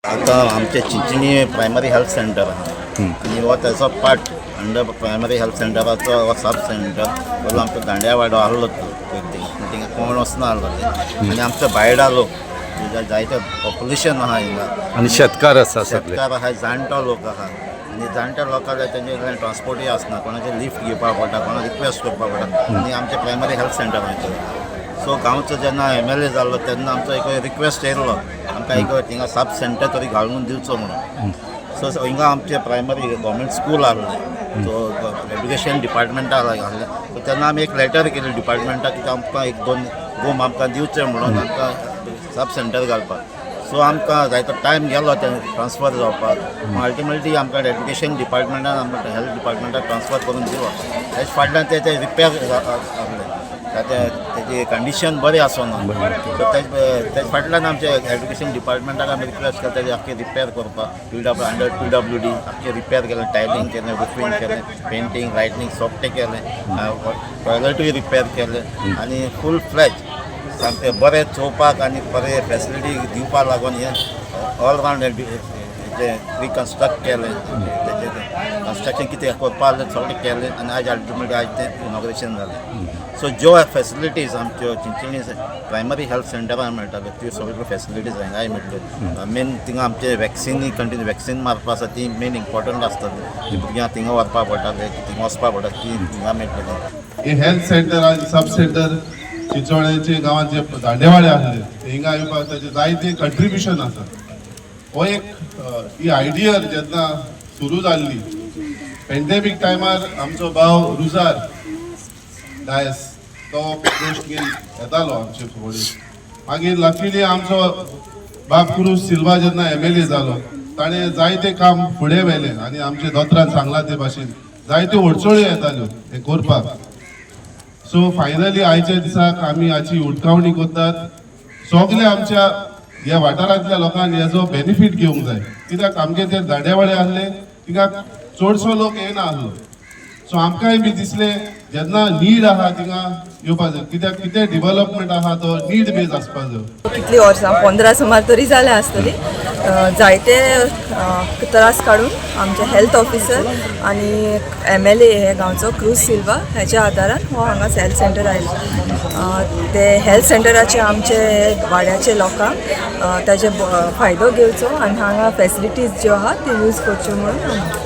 आतां आमचें Chinchani primary health centre आहा आनी हो तेजो पार्ट अंडर प्रायमरी हेल्थ सेंटराचो हो सब सेंटर. पयलो आमचो दांड्यावाडो आहलो तो पयलीं, थिंगा कोण वचना आहलो ते. आनी आमचो भायडा लोक, जायते पॉप्युलेशन आहा हिंगा. आनी शेतकार आसा सगळे. शेतकार आहा, जाणटो लोक आहा आनी जाणट्या लोकांक तेंचे कडेन ट्रान्सपोर्टूय आसना. कोणाचे लिफ्ट घेवपाक पडटा, कोणाक रिक्वेस्ट करपाक पडटा. आनी आमचें प्रायमरी हेल्थ सेंटर आहा. सो गांवचो जेन्ना एमएलए जाल्लो तेन्ना आमचो एक रिक्वेस्ट येयल्लो आमकां, एक थिंगा सब सेंटर तरी घालून दिवचो म्हणून. सो हिंगा आमचें प्रायमरी गव्हर्मेंट स्कूल आहलें, सो एड्युकेशन डिपार्टमेंटा आहलें. सो तेन्ना आमी एक लेटर केली डिपार्टमेंटाक की आमकां एक दोन रूम आमकां दिवचे म्हणून, आमकां सब सेंटर घालपाक. सो आमकां जायतो टायम गेलो ते ट्रान्सफर जावपाक. अल्टिमेटली आमकां एड्युकेशन डिपार्टमेंटान आमकां हेल्थ डिपार्टमेंटाक ट्रान्सफर करून दिलो. तेज फाटल्यान ते ते रिपेर आहले, ते तेजी कंडिशन बरी आसना. सो तेज फाटल्यान आमचे एड्युकेशन डिपार्टमेंटाक आमी रिक्वेस्ट केलें तेजे आख्खे रिपेर करपाक. पीडब्ल्यू अंडर पीडब्ल्यूडी आख्खे रिपेर केलें, टायलिंग केलें, रुफींग केलें, पेंटींग, लायटनींग सोगटें केलें, टॉयलेटूय रिपेर केलें आनी फूल फ्लॅज सामकें बरें चोवपाक आनी बरें फेसिलिटी दिवपाक लागून हें ऑल रावंड हें रिकन्स्ट्रक्ट केलें. तेजें कन्स्ट्रक्शन कितें करपा आहलें सगळें केलें आनी आयज अल्टिमेटली आयज तें इनॉग्रेशन जालें. सो ज्यो फेसिलिटीज आमच्यो चिंचणी प्रायमरी हेल्थ सेंटरान मेळटाल्यो, त्यो सगळ्यो फेसिलिटीज हांगाय मेळटल्यो. मेन थिंगा आमचे वॅक्सिनी कंटिन्यू वॅक्सिन मारपा आसा, ती मेन इम्पॉर्टंट आसता. ती भुरग्यांक थिंगा व्हरपा पडटा, थिंगा वचपा पडटा, ती थिंगा मेळटली. हे हेल्थ सेंटर आनी सब सेंटर चिंचोळ्याचे गांवांत जे दांडेवाडे आहले ते हिंगा येवपाक ताचे जायते कंट्रिब्युशन आसा. हो एक ही आयडिया जेन्ना सुरू जाल्ली पेंडेमीक टायमार, आमचो भाव रुजार डायस तो पोस्ट घेवन येतालो आमचे फुडें. मागीर लकीली आमचो बाब क्रूज सिल्वा जेन्ना एमएलए जालो, ताणें जायते काम फुडें व्हेलें. आनी आमचे दोतोरान सांगलां ते भाशेन जायत्यो अडचण्यो येताल्यो हें करपाक. सो फायनली आयच्या दिसाक आमी हाची उटकावणी करतात. सगळे आमच्या ह्या वाठारांतल्या लोकांक हेजो बेनिफीट घेवंक जाय, कित्याक आमगे ते दांडेवाडे आहले, थिंगा चडसो लोक येना आहलो. सो आमकांय बी दिसलें, जेन्ना नीड आहा थिंगा येवपा जाय, कित्याक कितें डिवलपमेंट आहा तो नीड बेज आसपा जाय. कितली वर्सां, 15 सुमार तरी जाल्या आसतली. जायते त्रास काडून आमचे हेल्थ ऑफिसर आनी एमएलए हे गांवचो क्रूज सिल्वा हेच्या आदारान हो हांगा हेल्थ सेंटर आयलो. ते हेल्थ सेंटराचे आमचे वाड्याचे लोकांक ताजे फायदो घेवचो आनी हांगा फेसिलिटीज ज्यो आहा त्यो यूज करच्यो म्हणून.